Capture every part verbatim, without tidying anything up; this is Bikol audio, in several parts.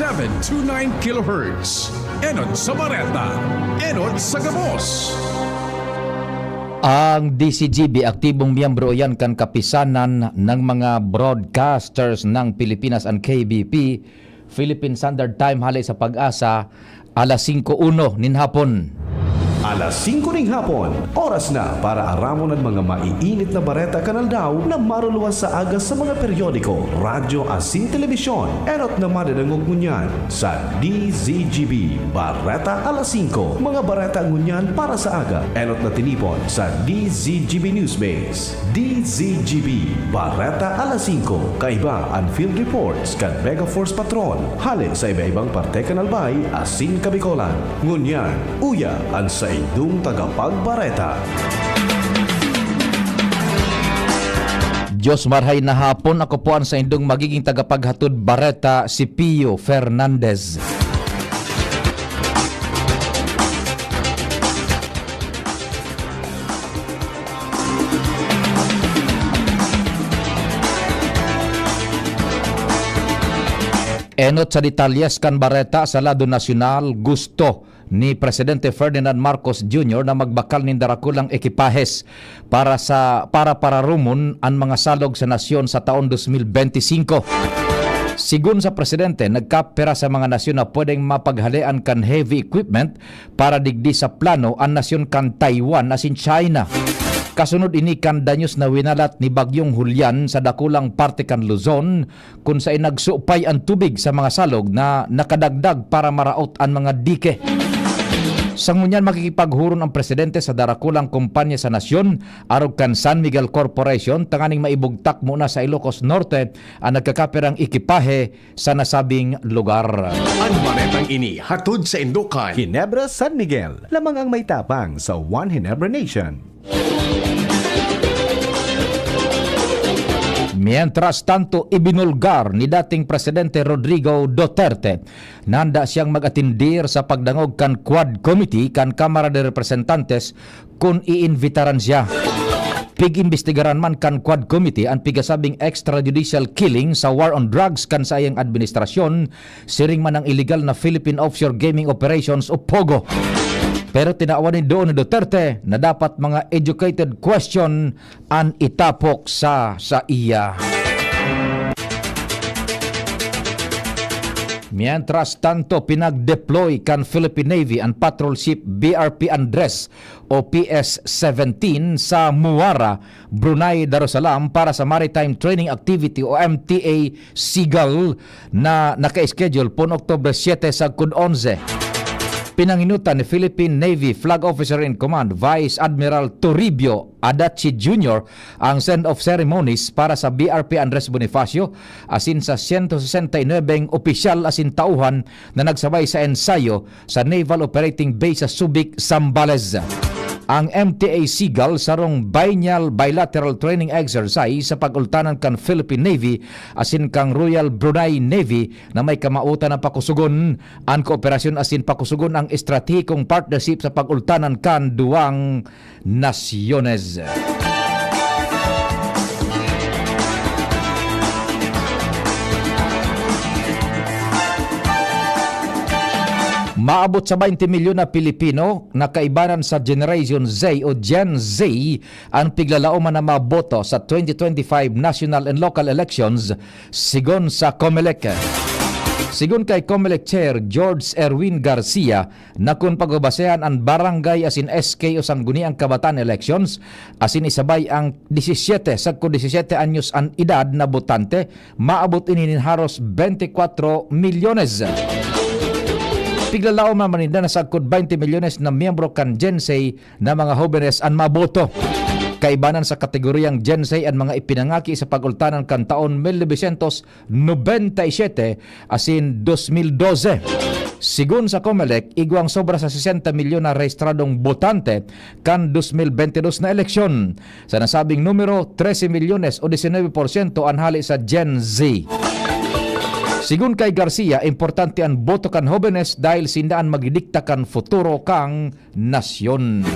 Seven two nine kilohertz. Enot sa bareta, enot sa gabos. Ang D Z G B, aktibong miyembro iyan kan Kapisanan ng mga Broadcasters ng Pilipinas, an K B P, Philippine Standard Time, hale sa PAGASA, alas singko uno nin hapon. Alas singko ning hapon, oras na para aramon an mga maiinit na bareta kan aldaw na maruluwas sa aga sa mga periodiko, radyo asin telebisyon. Enot na madadangog ngunyan sa D Z G B Bareta Alas Singko. Mga bareta ngunyan para sa aga, enot na tinipon sa D Z G B Newsbase. D Z G B, Bareta Alas Singko. Kaiba an field reports kan Mega Force Patrol, hale sa iba-ibang parte kan Albay asin Kabicolan. Ngunyan, uya an saindong tagapagbareta. Diyos marhay na hapon, ako po an saindong magiging tagapaghatod bareta, si Pio Fernandez. Enot sa detalyes kan bareta sa lado nasyonal, gusto ni Presidente Ferdinand Marcos Junior na magbakal nin darakulang ekipahes para sa, para pararumon an mga salog sa nasyon sa taon dos mil benti singko. Sigon sa presidente, nagkapira sa mga nasyon na pwedeng mapaghalean kan heavy equipment para digdi sa plano an nasyon kan Taiwan asin China. Kasunod ini kan danyos na winalat ni Bagyong Julian sa dakulang parte kan Luzon, kun saen nagsupay an tubig sa mga salog na nakadagdag para maraot an mga dike. Sa ngunyan, makikipaghuron ang presidente sa darakulang kompanya sa nasyon, arog kan San Miguel Corporation, tanganing maibugtak muna sa Ilocos Norte an nagkakapirang ekipahe sa nasabing lugar. An baretang ini hatod saindo kan Ginebra San Miguel, lamang ang may tapang sa One Ginebra Nation. Mientras tanto, ibinulgar ni dating Presidente Rodrigo Duterte na handa siyang mag-atendir sa pagdangog kan Quad Committee kan Kamara de Representantes kun iimbitaran siya. Pig-imbestigaran man kan Quad Committee an pigasabing extrajudicial killing sa war on drugs kan saiyang administrasyon, siring man ang illegal na Philippine Offshore Gaming Operations o POGO. Pero tinawan nin duon ni Duterte na dapat mga educated question an itapok sa saiya. Mientras tanto, pinag-deploy kan Philippine Navy an patrol ship B R P Andres o P S seventeen sa Muara, Brunei Darussalam para sa Maritime Training Activity o M T A Seagull na naka-schedule pon Oktubre siete sagkod onse. Pinanginutan ni Philippine Navy Flag Officer in Command Vice Admiral Toribio Adachi Junior ang send-off ceremonies para sa B R P Andres Bonifacio asin sa sento sesenta y nuwebeng opisyal asin tauhan na nagsabay sa ensayo sa Naval Operating Base sa Subic, Zambales. Ang M T A Seagull, sarong biennial bilateral training exercise sa pag-ultanan kan Philippine Navy asin kan Royal Brunei Navy na may kamawotan na pakusugon an kooperasyon asin pakusugon ang estratehikong partnership sa pag-ultanan kan duwang nasyones. Maabot sa baynte milyon na Pilipino na kaibanan sa Generation Z o Gen Z an piglalaoman na maboto sa twenty twenty-five national and local elections, sigon sa Comelec. Sigon kay Comelec Chair George Erwin Garcia, na kun pagbabasehan an barangay asin S K o Sangguniang Kabataan elections, asin isabay ang disisiete sagkod disisiete anyos an edad na botante, maabot ini nin haros bente kwatro milyones. Piglalaoman man ninda na sagkod baynte milyones na miyembro kan Gen Z na mga hobenes an maboto. Kaibanan sa kategoriyang Gen Z an mga ipinangaki sa pag-ultanan kan taon mil novecientos nobenta y siete asin dos mil dose. Sigon sa Comelec, igwang sobra sa sesenta milyon na rehistradong botante kan dos mil bente dos na eleksyon. Sa nasabing numero, trese milyones o disinebe porsyento an hale sa Gen Z. Sigon kay Garcia, importante an boto kan hobenes dahil sinda an magdidikta kan futuro kan nasyon.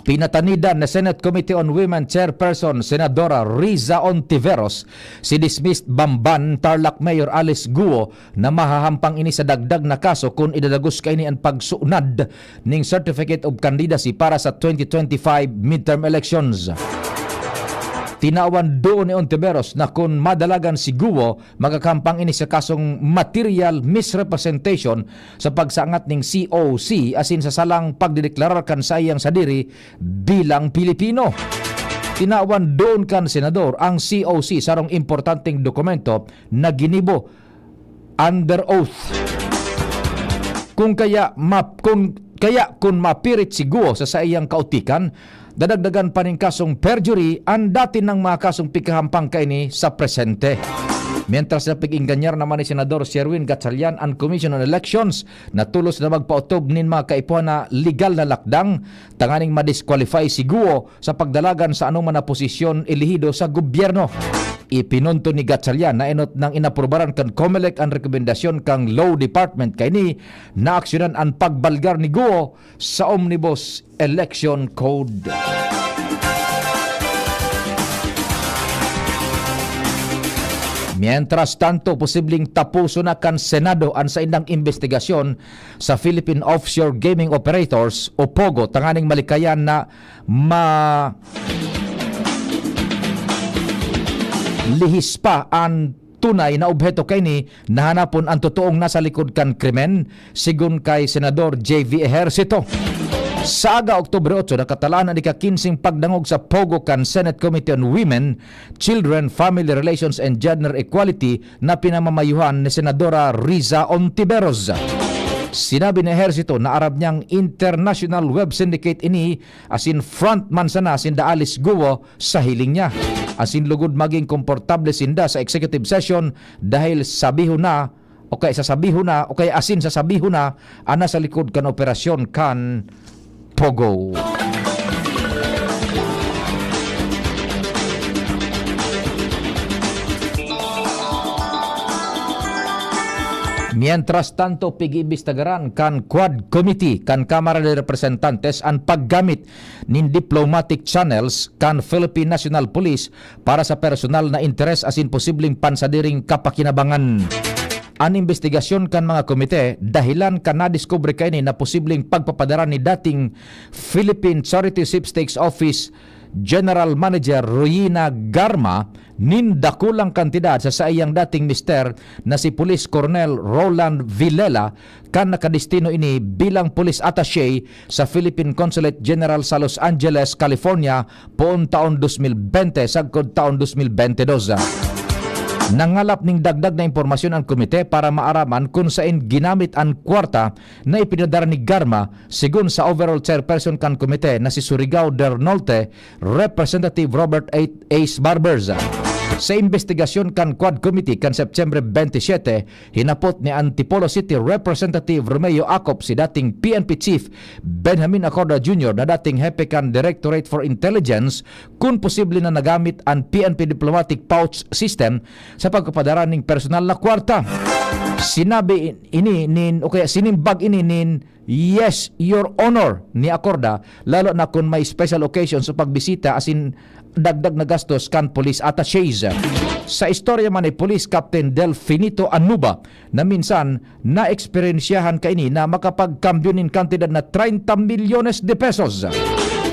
Pinatanidan na Senate Committee on Women Chairperson Senadora Riza Ontiveros si dismissed Bamban, Tarlac Mayor Alice Guo, na mahahampang ini sa dagdag na kaso kun idadagos kaini an pagsunad ning Certificate of Candidacy para sa twenty twenty-five midterm elections. Tinawan duon ni Ontiveros na kun madalagan si Guo, magakahampang ini sa kasong material misrepresentation sa pagsaangat ning C O C asin sa salang pagdedeklarar kan saiyang sadiri bilang Pilipino. Tinawan duon kan senador ang C O C, sarong importanteng dokumento na ginibo under oath. Kung kaya, ma-, kung, kaya kun mapirit si Guo sa saiyang kautikan, dadagdagan pa nin kasong perjury an dati nang mga kasong pikahampang kaini sa presente. Mientras na pig-engganyar naman ni Senador Sherwin Gatchalian an Commission on Elections na tolos na magpaotob nin mga kaipuhan na legal na lakdang tanganing ma-disqualify si Guo sa pagdalagan sa anoman na posisyon elehido sa gobyerno. Ipinunto ni Gatchalian na enot nang inaprubaran kan Comelec an rekomendasyon kan Law Department kaini na aksyonan an pagbalgar ni Guo sa Omnibus Election Code. Mientras tanto, posibleng tapuson na kan Senado an saindang imbestigasyon sa Philippine Offshore Gaming Operators o POGO tanganing malikayan na ma-, lihis pa an tunay na obheto kaini na hanapon an totoong nasa likod kan krimen, sigon kay Senador J V Ejercito. Sa aga, Oktubre otso, nakatalaan an ika-kinseng pagdangog sa POGO kan Senate Committee on Women, Children, Family Relations and Gender Equality na pinamamayuhan ni Senadora Riza Ontiveros. Sinabi ni Ejercito na aram niyang international web syndicate ini asin frontman sana sinda Alice Guo sa hiling niya. Asin lugod magin komportable sinda sa executive session dahil sabihon na o kaya sasabihon na o kaya asin sasabihon na an nasa likod kan operasyon kan POGO. Mientras tanto, pig-iimbestigaran kan Quad Committee kan Kamara de Representantes an paggamit nin diplomatic channels kan Philippine National Police para sa personal na interes asin posibleng pansadiring kapakinabangan. An imbestigasyon kan mga komite dahilan kan nadiskubre kaini na posibleng pagpapadara ni dating Philippine Charity Sweepstakes Office General Manager Royina Garma nin dakulang kantidad sa saiyang dating mister na si Police Colonel Roland Villela, kan nakadestino ini bilang police attaché sa Philippine Consulate General sa Los Angeles, California, poon taon dos mil bente sagkod taon dos mil bente dos. Nangalap ning dagdag na impormasyon an komite para maaraman kun saen ginamit an kwarta na ipinadara ni Garma, sigon sa overall chairperson kan komite na si Surigao del Norte, Representative Robert A. Ace Barbers. Sa imbestigasyon kan Quad Committee kan Septyembre bente siyete, hinapot ni Antipolo City Representative Romeo Acop si dating P N P Chief Benjamin Acorda Junior na dating hepe kan Directorate for Intelligence kun posible na nagamit an P N P diplomatic pouch system sa pagpapadara ning personal na kwarta. Sinabi ini nin, o kaya sinimbag ini nin, "Yes, Your Honor," ni Acorda, lalo na kun may special occasion sa pagbisita asin dagdag na gastos kan police attaches. Sa istorya man ni Police Captain Delfinito Anuba na minsan naeksperyensyahan kaini na makapagkambyo nin kantidad na treinta milyones de pesos.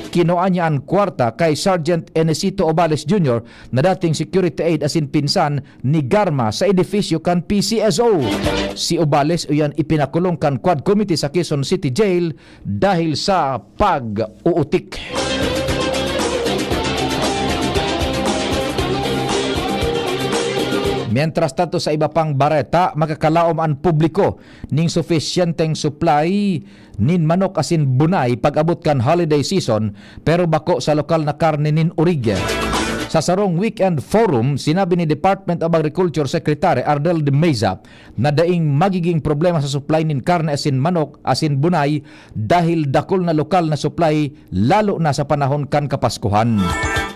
Kinua niya an kwarta kay Sergeant Enesito Obales Junior na dating security aide asin pinsan ni Garma sa edifisyo kan P C S O. Si Obales uyan ipinakulong kan Quad Committee sa Quezon City Jail dahil sa pag-uutik. Mientras tanto, sa iba pang bareta, makakalaom an publiko ning sufisyenteng supply nin manok asin bunay pag-abot kan holiday season, pero bako sa lokal na karne nin orig. Sa sarong weekend forum, sinabi ni Department of Agriculture Secretary Ardel de Meza na daing magiging problema sa supply nin karne asin manok asin bunay dahil dakul na lokal na supply, lalo na sa panahon kan Kapaskuhan.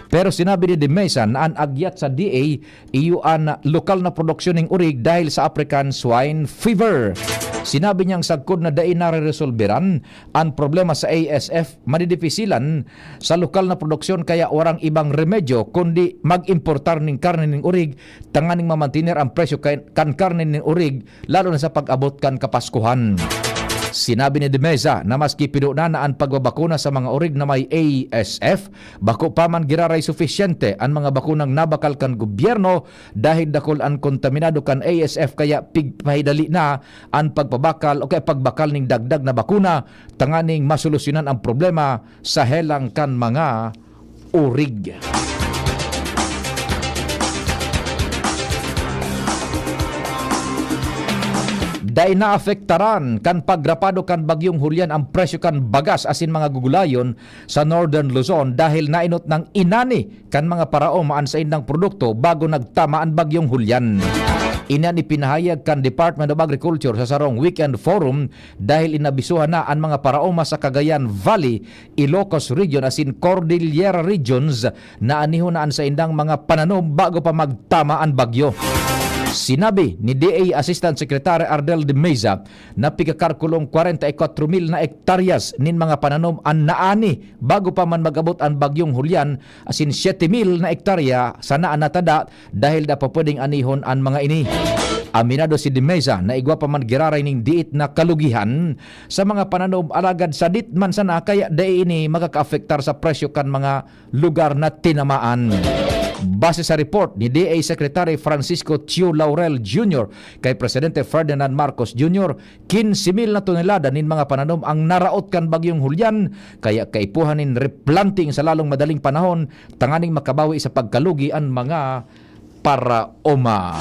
Pero sinabi ni De Meza na an agyat sa D A iyo an lokal na produksyon nin orig dahil sa African Swine Fever. Sinabi niyang sagkod na dai nareresolberan an problema sa A S F, madidipisilan sa lokal na produksyon kaya warang ibang remedyo kundi mag-importar nin karne nin orig tanganing mamantiner an presyo kan, kan karne nin orig, lalo na sa pag-abot kan Kapaskuhan. Sinabi ni De Meza na maski pinunan na an pagbabakuna sa mga orig na may A S F, bako pa man giraray sufisyente an mga bakunang nabakal kan gobyerno dahil dakul an kontaminado kan A S F kaya pigpahidali na an pagpabakal o kaya pagbakal ning dagdag na bakuna tanganing masolusyonan ang problema sa helang kan mga orig. Dai naapektaran kan pagrapado kan Bagyong Julian ang presyo kan bagas asin mga gugulayon sa Northern Luzon dahil nainot nang inani kan mga paraoma an saindang produkto bago nagtama an Bagyong Julian. Ini an ipinahayag kan Department of Agriculture sa sarong weekend forum dahil inabisuhan na an mga paraoma sa Cagayan Valley, Ilocos Region asin Cordillera Regions na anihon na an saindang mga pananom bago pa magtama an bagyo. Sinabi ni D A Assistant Secretary Ardel de Meza na pigkakarkulong kwarenta y kwatro mil na ektaryas nin mga pananom an naani bago pa man mag-abot an Bagyong Julian, asin siyete mil na ektarya sana an natada dahil da pa pwedeng anihon an mga ini. Aminado si De Meza na igwa pa man giraray ning diit na kalugihan sa mga pananom, alagad sadit man sana kaya dai ini makakaapektar sa presyo kan mga lugar na tinamaan. Base sa report ni D A Secretary Francisco Tio Laurel Junior kay Presidente Ferdinand Marcos Junior, quince mil na tonelada nin mga pananom ang naraot kan Bagyong Julian, kaya kaipuhan nin replanting sa lalong madaling panahon tanganing makabawi sa pagkalugi an mga paraoma.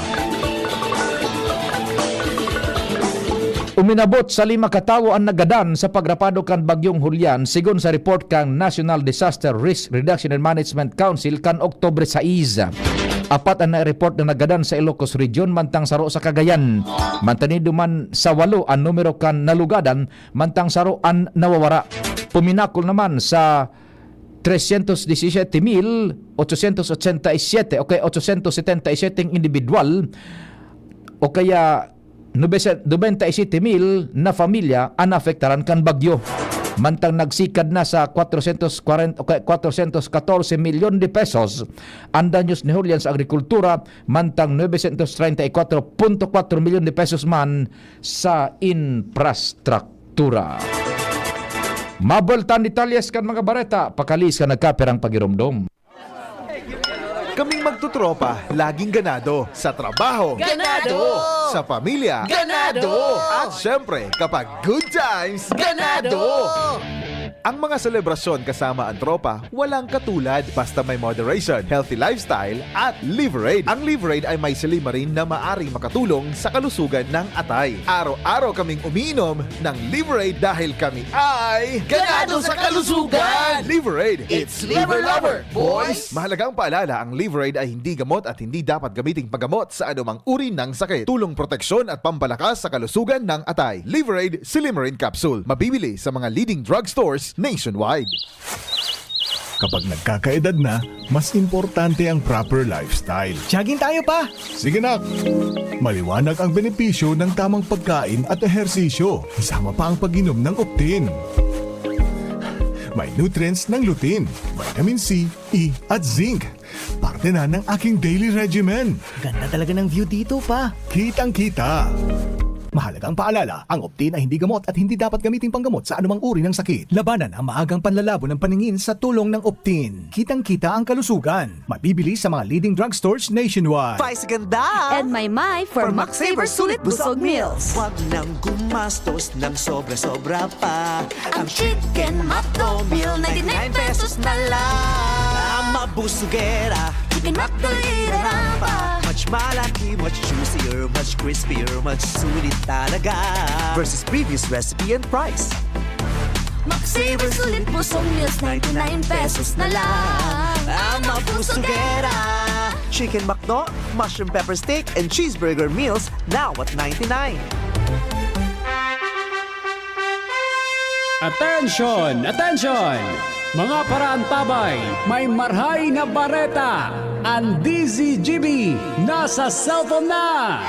Uminabot sa lima ka tawo an nagadan sa pagrapado kan Bagyong Julian, sigon sa report kan National Disaster Risk Reduction and Management Council kan Oktubre sais. Apat an na-report na nagadan sa Ilocos Region, mantang saro sa Cagayan. Mantanido man sa walo an numero kan nalugadan, mantang saro an nawawara. Puminakol naman sa trescientos diecisiete mil ochocientos ochenta y siete o kaya ochocientos setenta y siete individual o kaya nobese-, noventa y siete mil na pamilya an naapektaran kan bagyo. Mantang nagsikad na sa kwatrocientos kwarenta o kaya kwatrocientos katorse milyon de pesos an danyos ni Julian sa agrikultura, mantang novecientos treinta y cuatro punto cuatro milyon de pesos man sa infrastruktura. Mabultan detalyes kan mga bareta, pakaliis kan nagkapirang pagiromdom. Kaming magtutropa, laging ganado. Sa trabaho. Ganado! Sa pamilya. Ganado! At syempre, kapag good times. Ganado! Ang mga selebrasyon kasama ang tropa, walang katulad. Basta may moderation, healthy lifestyle, at Liverade. Ang Liverade ay may silymarin na maaring makatulong sa kalusugan ng atay. Araw-araw kaming umiinom ng Liverade dahil kami ay ganado sa kalusugan! Liverade, it's Liver Lover, boys! Mahalagang paalala, ang Liverade ay hindi gamot at hindi dapat gamiting panggamot sa anumang uri ng sakit. Tulong proteksyon at pampalakas sa kalusugan ng atay. Liverade Silymarin Capsule. Mabibili sa mga leading drugstores nationwide. Kapag nagkakaedad na, mas importante ang proper lifestyle. Jogging tayo, pa! Sige, nak! Maliwanag ang benepisyo ng tamang pagkain at ehersisyo, kasama pa ang pag-inom ng Optin. May nutrients ng lutein, vitamin C, E, at zinc. Parte na ng aking daily regimen. Ganda talaga ng view dito, pa. Kitang-kita. Mahalagang paalala, ang Optin ay hindi gamot at hindi dapat gamiting panggamot sa anumang uri ng sakit. Labanan ang maagang panlalabo ng paningin sa tulong ng Optin. Kitang-kita ang kalusugan. Mabibili sa mga leading drugstores nationwide. Spice Ganda! And Maymay for Max Saver Sulit Busog Meals. Wag nang gumastos ng sobra-sobra pa. Ang Chicken McDo Meal, ninety-nine pesos na lang. Ah, mabusugera. Chicken McDo, iraramba. Much malaki, much juicier, much crispier, much sulit talaga. Versus previous recipe and price. Max Saver Sulit Busog Meals, ninety-nine pesos na lang. Ah, mabusugera. Chicken McDo, mushroom pepper steak, and cheeseburger meals now at ninety-nine. Attention! Attention! Mga paraantabay, may marhay na bareta! Ang D Z G B nasa cellphone na!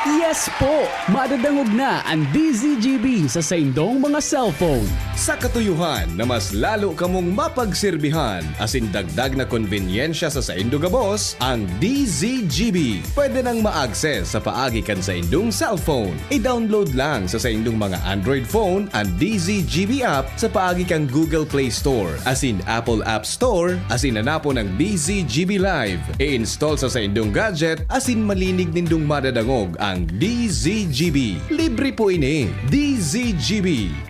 Yes po! Madadangog na an D Z G B sa saindong mga cellphone. Sa katuyohan na mas lalo kamong mapagserbihan asin dagdag na konbenyensya sa saindo gabos, ang D Z G B pwede nang ma-access sa paagi kan saindong cellphone. I-download lang sa saindong mga Android phone an D Z G B app sa paagi kan Google Play Store asin Apple App Store asin hanapon ang D Z G B Live. I-install sa saindong gadget asin malinig nindong madadangog ang D Z G B. Libre po ini. D Z G B.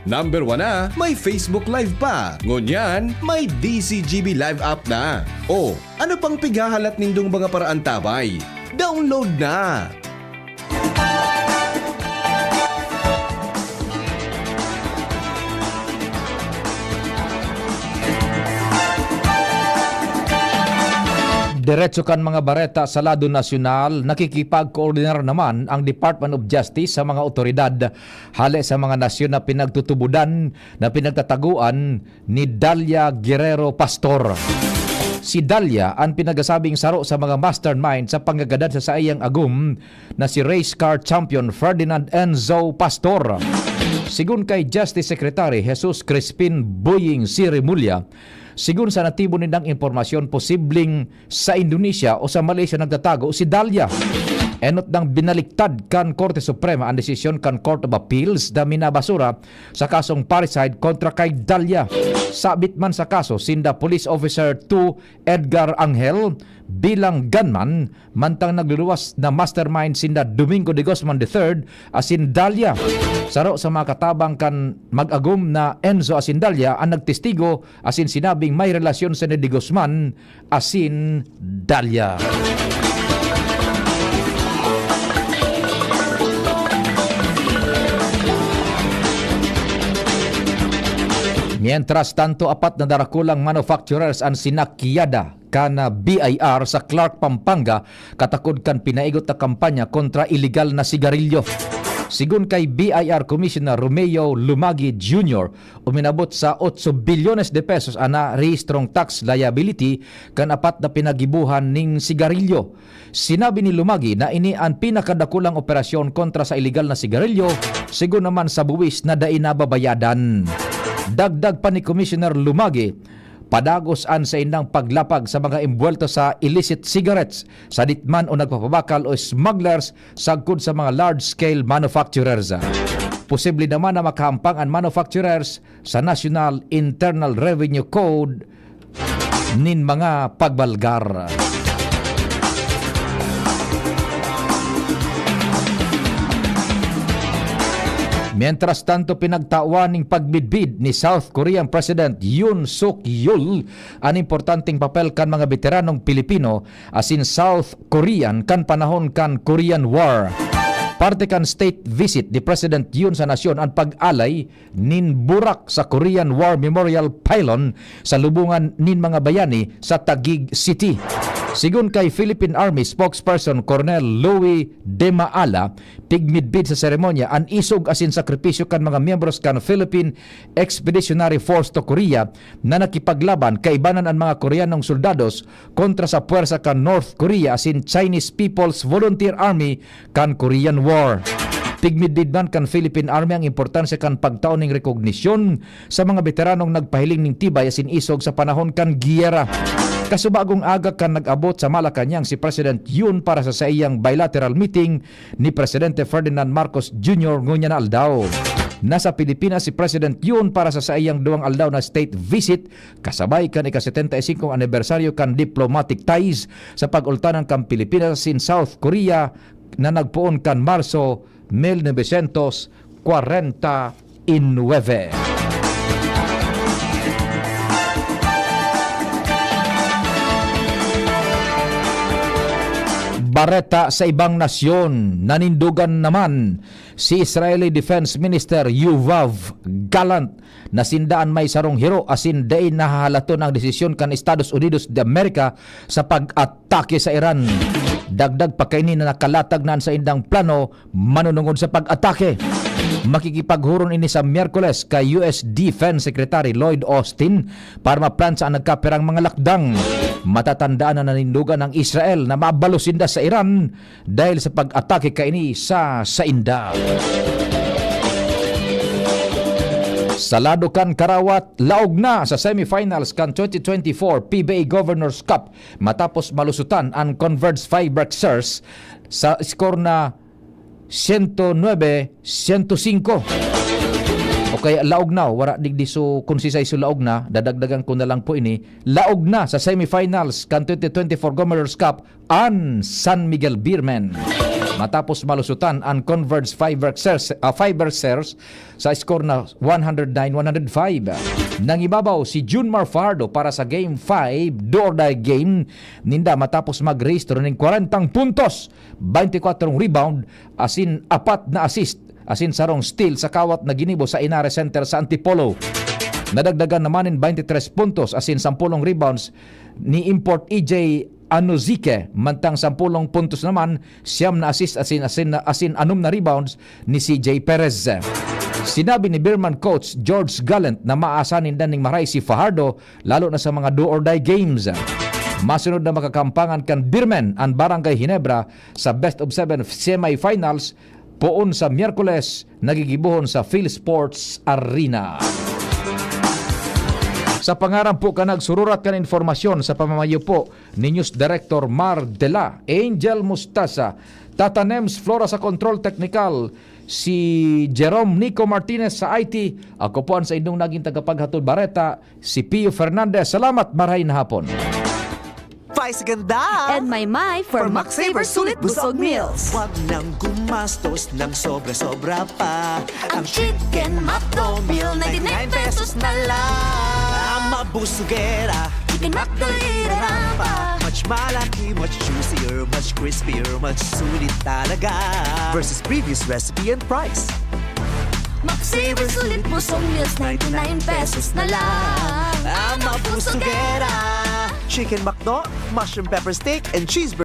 Number one na, may Facebook Live pa. Ngunyan, may D Z G B Live app na. O, ano pang pighahalat nindong mga paraantabay? Download na! Diretso kan mga bareta sa lado nasyonal, nakikipagkoordinar naman ang Department of Justice sa mga otoridad hale sa mga nasyon na pinagtutubodan na pinagtataguan ni Dalia Guerrero Pastor. Si Dalia an pinagasabing saro sa mga mastermind sa panggagadan sa saiyang agom na si race car champion Ferdinand Enzo Pastor. Sigon kay Justice Secretary Jesus Crispin Boying C. Remulla, sigon sa natibo nindang impormasyon, posibleng sa Indonesia o sa Malaysia nagtatago si Dalia. Enot nang binaliktad kan Korte Suprema an desisyon kan Court of Appeals na minabasura sa kasong parricide kontra kay Dalia. Sabit man sa kaso sinda Police Officer two Edgar Angel bilang gunman, mantang nagluluwas na mastermind sinda Domingo de Guzman the third asin Dalia. Saro sa mga katabang kan mag-agom na Enzo asin Dalia an nagtestigo asin sinabing may relasyon sini de Guzman asin Dalia. Mientras tanto, apat na darakulang manufacturers an sinakyada kan B I R sa Clark, Pampanga, katakod kan pinaigot na kampanya kontra iligal na sigarilyo. Sigon kay B I R Commissioner Romeo Lumagi Junior, uminabot sa otso bilyones de pesos an narehistrong tax liability kan apat na pinagibohan ning sigarilyo. Sinabi ni Lumagi na ini an pinakadakulang operasyon kontra sa iligal na sigarilyo, sigon naman sa buwis na dai nababayadan. Dagdag pa ni Commissioner Lumagi, padagos an saindang paglapag sa mga embuwelto sa illicit cigarettes, sadit man o nagpapabakal o smugglers sagkod sa mga large-scale manufacturers. Posible naman na makahampang an manufacturers sa National Internal Revenue Code nin mga pagbalgar. Mientras tanto, pinagtawan ning pagmidbid ni South Korean President Yoon Suk Yeol an importanteng papel kan mga beteranong Pilipino asin South Korean kan panahon kan Korean War. Parte kan state visit ni President Yoon sa nasyon an pag-alay nin burak sa Korean War Memorial Pylon sa lubongan nin mga bayani sa Taguig City. Sigon kay Philippine Army spokesperson Colonel Louis De Maala, pigmidbid sa seremonya an isog asin sakripisyo kan mga miyembros kan Philippine Expeditionary Force to Korea na nakipaglaban kaibanan an mga Koreanong soldados kontra sa pwersa kan North Korea asin Chinese People's Volunteer Army kan Korean War. Pigmidbid man kan Philippine Army ang importansya kan pagtao ning rekognisyon sa mga beteranong nagpahiling ning tibay asin isog sa panahon kan giyera. Kasubagong aga kan nag-abot sa Malacañang si President Yoon para sa saiyang bilateral meeting ni Presidente Ferdinand Marcos Junior ngunyan na aldaw. Nasa Pilipinas si President Yoon para sa saiyang duwang aldaw na state visit kasabay kan ika-setenta y singkong anibersaryo kan diplomatic ties sa pag-ultanan kan Pilipinas asin South Korea na nagpoon kan Marso mil novecientos kwarenta y nuebe. Bareta sa ibang nasyon, nanindogan naman si Israeli Defense Minister Yoav Gallant na sinda an may sarong hiro asin dai nahahalaton ang desisyon kan Estados Unidos de America sa pag-atake sa Iran. Dagdag pa kaini na nakalatag na an saindang plano manunungod sa pag-atake. Makikipaghuron ini sa Miyerkules kay U S Defense Secretary Lloyd Austin para maplantsa ang nagkapirang mga lakdang. Matatandaan na nanindogan ang Israel na mabalos sinda sa Iran dahil sa pag-atake kaini sa sainda. Sa lado kan karawat, laog na sa semifinals kan twenty twenty-four P B A Governors Cup matapos malusutan ang Converge Fiber Sears sa score na sento nuebe sento singko. O kaya laog na, wara digdi so konsisay so laog na, dadagdagan ko na lang po ini, laog na sa semifinals kan twenty twenty-four Governors Cup an San Miguel Beermen. Matapos malusutan ang Converge Fiber Sears, ah, Fiber Sears sa score na one hundred nine one hundred five. Nangibabaw si Junmar Fajardo para sa Game five, do or die game ninda matapos magrehistro nin kwarentang puntos, twenty-four rebound, asin apat na assist, asin sarong steal sa kawat na ginibo sa Inares Center sa Antipolo. Nadagdagan naman nin twenty-three puntos asin sampolong rebounds ni import E J Anozike, mantang sampolong puntos naman, siyam na assist asin, asin, asin anom na rebounds ni C J Perez. Sinabi ni Beermen coach George Gallant na maasa ninda ning maray si Fajardo, lalo na sa mga do or die games. Masunod na makakampangan kan Beermen an Barangay Ginebra sa best of seven semifinals poon sa Miyerkules na gigibohon sa PhilSports Arena. Sa pangaran po kan nagsururat kan impormasyon sa pamamayo po ni News Director Mar Dela, Angel Mustasa, Tata Nems Flora sa Control Technical, si Jerome Nico Martinez sa I T, ako po ang sa inyong naging tagapaghatod bareta, si Pio Fernandez. Salamat, marahay na hapon. Five sa ganda! And my my for Max Saver Sulit Busog Meals. Wag nang gumastos ng sobra-sobra pa. Ang Chicken McDo Meal, ninety-nine pesos na lang. Ang mabusugera, Chicken McDo Iraramba. Much malaki, much juicier, much crispier, much sulit talaga. Versus previous recipe and price. Max Saver Sulit Busog Meals, ninety-nine pesos na lang. Ang mabusugera. Chicken McDo, mushroom pepper steak, and cheeseburger.